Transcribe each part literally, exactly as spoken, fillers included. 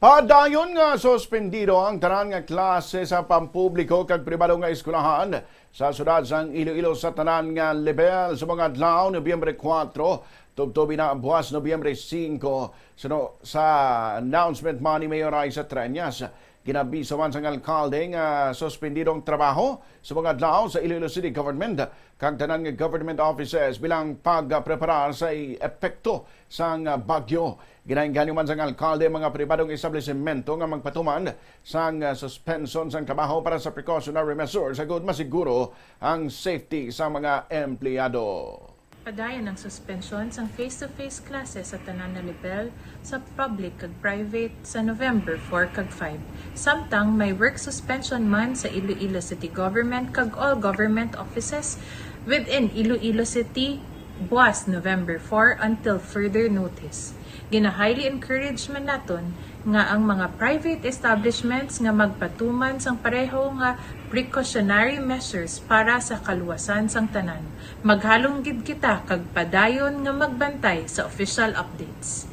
Padayon nga suspendido ang tanan nga klase sa pampubliko kag pribado nga eskwelahan sa siyudad sang Iloilo sa tanan nga level sa mga adlaw, Nobyembre kuwatro, tubtob ina buwas Nobyembre singko. Suno sa announcement man ni Mayor Raisa Treñas, ginabiso man sang alkalde nga suspendido ang trabaho sa mga adlaw sa Iloilo City Government kag tanan nga government offices bilang pagpreparar sa epekto sang bagyo. Ginaengganyo man sang alkalde ang mga pribadong establisemento nga magpatuman sang, ah, suspension sang trabaho para sa precautionary measures agud masiguro ang safety sa mga empleyado. Padayon ang suspensyon sang face-to-face classes sa tanan nga level sa public kag private sa November four kag five. Samtang may work suspension man sa Iloilo City Government kag all government offices within Iloilo City buwas November four until further notice. Gina-highly encourage man naton nga ang mga private establishments nga magpatuman sang pareho nga precautionary measures para sa kaluwasan sang tanan. Maghalong gid kita kag padayon nga magbantay sa official updates.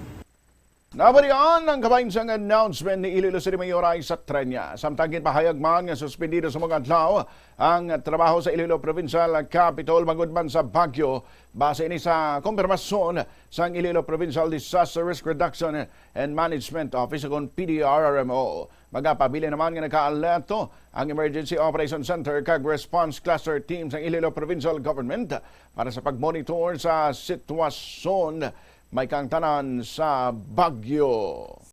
Nabalian ang kabahin sang announcement ni Iloilo City Mayor Raisa Treñas. Samtang ginpahayag man nga suspendido sa mga adlaw ang trabaho sa Iloilo Provincial Capitol bangod man sa bagyo, base ini sa kumpirmasyon sang Iloilo Provincial Disaster Risk Reduction and Management Office, kon P D R R M O. Magapabilin naman nga nakaalerto ang Emergency Operation Center kag Response Cluster Team sang Iloilo Provincial Government para sa pagmonitor sa sitwasyon may kaangtanan sa bagyo.